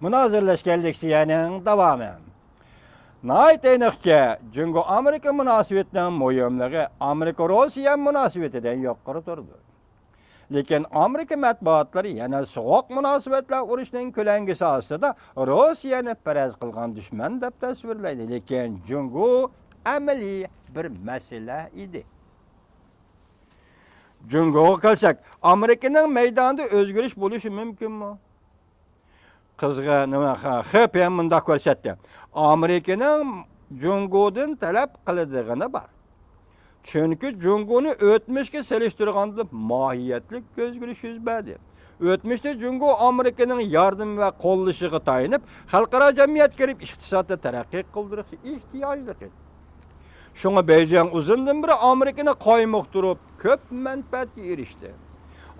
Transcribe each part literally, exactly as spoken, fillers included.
مۇنازىرىلەشكەن لېكسىيەنىڭ داۋامى. ناھايىتى ئېنىقكى، جۇڭگو ئامېرىكا مۇناسىۋىتىنىڭ مۇھىملىقى ئامېرىكا روسىيە مۇناسىۋىتىدىن يۇقىرى تۇرىدۇ. لېكىن ئامېرىكا مەتبۇئاتلىرى يەنە سوغۇق مۇناسىۋەتلەر ئۇرۇشىنىڭ كۆلەڭگىسى ئاستىدا روسىيەنى پەرەز قىلغان دۈشمەن دەپ تەسۋىرلەيدۇ. لېكىن جۇڭگو ئەمەلىي بىر مەسىلە ئىدى. جۇڭگوغا كەلسەك، ئامېرىكىنىڭ مەيداندا ئۆزگىرىش بولۇشى مۇمكىنمۇ؟ قىزغىن، نېمە، خېپېن مۇنداق كۆرسەتتى. ئامېرىكىنىڭ جۇڭگودىن تەلەپ قىلىدىغىنى بار. چۈنكى جۇڭگونى ئۆتمۈشكە سېلىشتۇرغاندا ماھىيەتلىك ئۆزگىرىش يۈز بەردى. ئۆتمۈشتە جۇڭگو ئامېرىكىنىڭ ياردىمى ۋە قوللىشىغا تايىنىپ، خەلقئارا جەمئىيەتكە كىرىپ ئىقتىسادنى تەرەققىي قىلدۇرۇشقا ئېھتىياجلىق ئىدى. شۇڭا بېيجىڭ ئۇزۇندىن بېرى ئامېرىكىنى قايمۇقتۇرۇپ، كۆپ مەنپەئەتكە ئېرىشتى.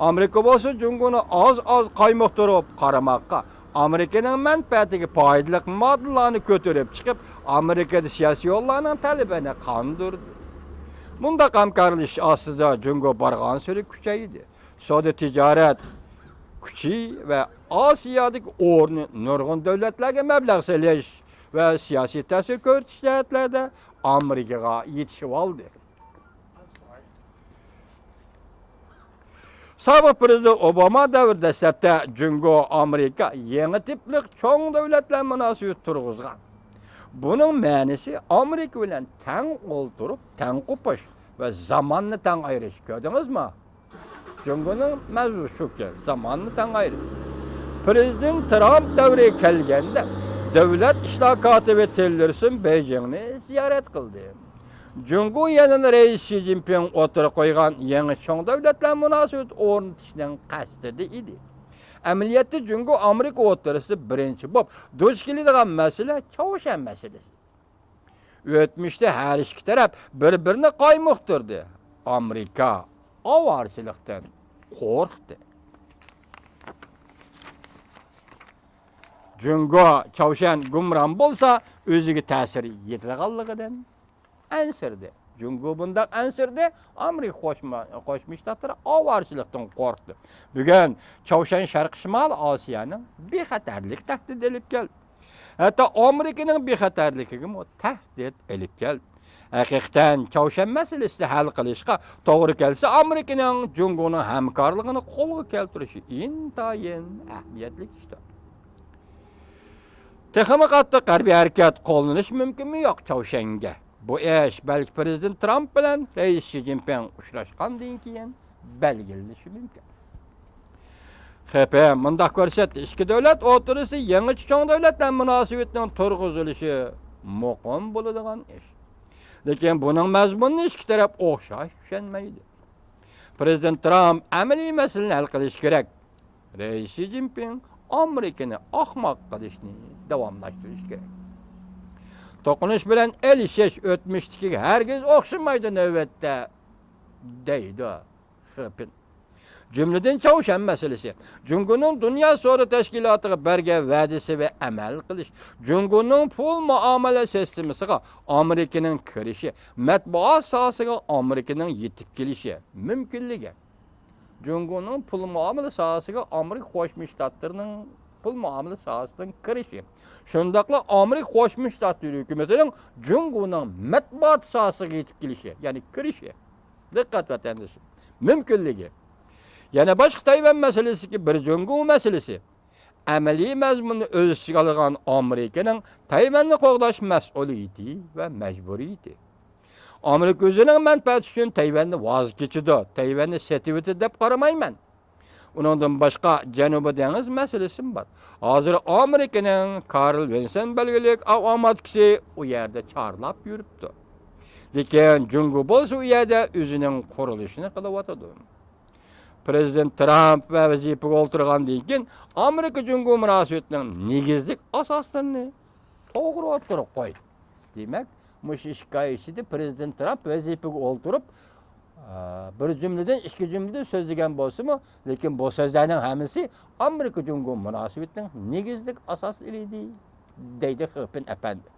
ئامېرىكا بولسا جۇڭگونى ئاز-ئاز قايمۇقتۇرۇپ قارىماققا، ئامېرىكىنىڭ مەنپەئەتىگە پايدىلىق ماددىلارنى كۆتۈرۈپ چىقىپ، ئامېرىكىدا سىياسىيونلارنىڭ تەلىپىنى قاندۇردى. مۇنداق ھەمكارلىشىش ئاستىدا جۇڭگو بارغانسېرى كۈچەيدى. سودا تىجارەت كۈچى ۋە ئاسىيادىكى ئورنى نۇرغۇن دۆلەتلەرگە مەبلەغ سېلىش ۋە سىياسىي تەسىر كۆرسىتىش جەھەتلەردە ئامېرىكىغا يېتىشىۋالدى. سابىق پىرېزىدېنت ئوباما دەۋرى دەسلەپتە جۇڭگو ئامېرىكا يېڭى تىپلىق چوڭ دۆلەتلەر مۇناسىۋىتى تۇرغۇزغان. بۇنىڭ مەنىسى ئامېرىكا بىلەن تەڭ ئولتۇرۇپ، تەڭ قوپۇش ۋە زاماننى تەڭ ئايرىش. كۆردىڭىزمۇ؟ جۇڭگونىڭ مەۋزۇسى شۇكى، زاماننى تەڭ ئايرىش. پىرېزىدېنت ترامپ دەۋرى كەلگەندە، دۆلەت ئىشلار كاتىپى تىللېرسون بېيجىڭنى زىيارەت قىلدى. جۇڭگو يەنە رەئىس شى جىنپىڭ ئوتتۇرىغا قويغان يېڭى چوڭ دۆلەتلەر مۇناسىۋىتى ئورنىتىشنىڭ قەستىدە ئىدى. ئەمەلىيەتتە جۇڭگو ئامېرىكا ئوتتۇرىسىدا بىرىنچى بولۇپ دۇچ كېلىدىغان مەسىلە چاۋشيەن مەسىلىسى. ئۆتمۈشتە ھەر ئىككى تەرەپ بىر-بىرىنى قايمۇقتۇردى. ئامېرىكا ئاۋارىچىلىقتىن قورقتى. جۇڭگو چاۋشيەن گۇمران بولسا، ئۆزىگە تەسىر يېتىدىغانلىقىدىن ئەنسىرىدى. جۇڭگو بۇنداق ئەنسىرىدى، ئامېرىكا قوشما-، قوشما شتاتلىرى ئاۋارىچىلىقتىن قورقتى. بۈگۈن چاۋشيەن شەرقىي شىمالىي ئاسىيانىڭ بىخەتەرلىك تەھدىتى ئېلىپ كەلدى. ھەتتا ئامېرىكىنىڭ بىخەتەرلىكىگىمۇ تەھدىت ئېلىپ كەلدى. ھەقىقەتەن، چاۋشيەن مەسىلىسىنى ھەل قىلىشقا توغرا كەلسە، ئامېرىكىنىڭ جۇڭگونىڭ ھەمكارلىقىنى قولغا كەلتۈرۈشى ئىنتايىن ئەھمىيەتلىك ئىشتۇر. تېخىمۇ قاتتىق ھەربىي ھەرىكەت قوللىنىش مۇمكىنمۇ يوق چاۋشيەنگە؟ بۇ ئىش بەلكى پىرېزىدېنت ترامپ بىلەن رەئىس شى جىنپىڭ ئۇچراشقاندىن كېيىن بەلگىلىنىشى مۇمكىن. خېپېن مۇنداق كۆرسەتتى، ئىككى دۆلەت ئوتتۇرىسى يېڭىچە چوڭ دۆلەتلەر مۇناسىۋىتىنىڭ تۇرغۇزۇلۇشى مۇقىم بولىدىغان ئىش. لېكىن بۇنىڭ مەزمۇنىنى ئىككى تەرەپ ئوخشاش چۈشەنمەيدۇ. پىرېزىدېنت ترامپ ئەمەلىي مەسىلىنى ھەل قىلىشى كېرەك. رەئىس شى جىنپىڭ ئامېرىكىنى ئاخماق قىلىشنى داۋاملاشتۇرۇشى كېرەك. توقۇنۇش بىلەن ئېلىشىش ئۆتمۈشتىكىگە ھەرگىز ئوخشىمايدۇ نۆۋەتتە، دەيدۇ خېپېن. جۈملىدىن چاۋشيەن مەسىلىسى. جۇڭگونىڭ دۇنيا سودا تەشكىلاتىغا بەرگەن ۋەدىسى ۋە ئەمەل قىلىش. جۇڭگونىڭ پۇل مۇئامىلە سىستېمىسىغا ئامېرىكىنىڭ كىرىشى، مەتبۇئات ساھەسىگە ئامېرىكىنىڭ يېتىپ كېلىشى مۇمكىنلىكى. جۇڭگونىڭ پۇل مۇئامىلە ساھەسىگە ئامېرىكا قوشما شتاتلىرىنىڭ پۇل مۇئامىلە ساھەسىنىڭ كىرىشى، شۇنداقلا ئامېرىكا قوشما شتاتلىرى ھۆكۈمىتىنىڭ جۇڭگونىڭ مەتبۇئات ساھەسىگە يېتىپ كېلىشى، يەنى كىرىشى. دىققەت ۋەتەندىشىم. مۇمكىنلىكى. يەنە باشقا تەيۋەن مەسىلىسىكى بىر جۇڭگو مەسىلىسى. ئەمەلىي مەزمۇننى ئۆز ئىچىگە ئالغان ئامېرىكىنىڭ تەيۋەننى قوغداش مەسئۇلىيىتى ۋە مەجبۇرىيىتى. ئامېرىكا ئۆزىنىڭ مەنپەئەتى ئۈچۈن تەيۋەندىن ۋاز كېچىدۇ، تەيۋەننى سېتىۋېتىدۇ دەپ قارىمايمەن. ئۇنىڭدىن باشقا جەنۇبىي دېڭىز مەسىلىسىمۇ بار. ھازىر ئامېرىكىنىڭ كارل ۋىنسون بەلگىلىك ئاۋىئاماتكىسى ئۇ يەردە چارلاپ يۈرۈپتۇ. لېكىن جۇڭگو بولسا ئۇ يەردە ئۆزىنىڭ قۇرۇلۇشىنى قىلىۋاتىدۇ. پىرېزىدېنت ترامپ ۋە ۋەزىپىگە ئولتۇرغاندىن كېيىن ئامېرىكا جۇڭگو مۇناسىۋىتىنىڭ نېگىزلىك ئاساسلىرىنى توغرا ئوتتۇرىغا قويدى. دېمەك، مۇشۇ ئىككى ئاي ئىچىدە پىرېزىدېنت ترامپ ۋەزىپىگە ئولتۇرۇپ، ئا، بىر جۈملىدىن، ئىككى جۈملىدىن سۆزلىگەن بولسىمۇ، لېكىن بۇ سۆزلەرنىڭ ھەممىسى ئامېرىكا جۇڭگو مۇناسىۋىتىنىڭ نېگىزلىك ئاساسلىرى ئىدى، دەيدۇ خېپېن ئەپەندى.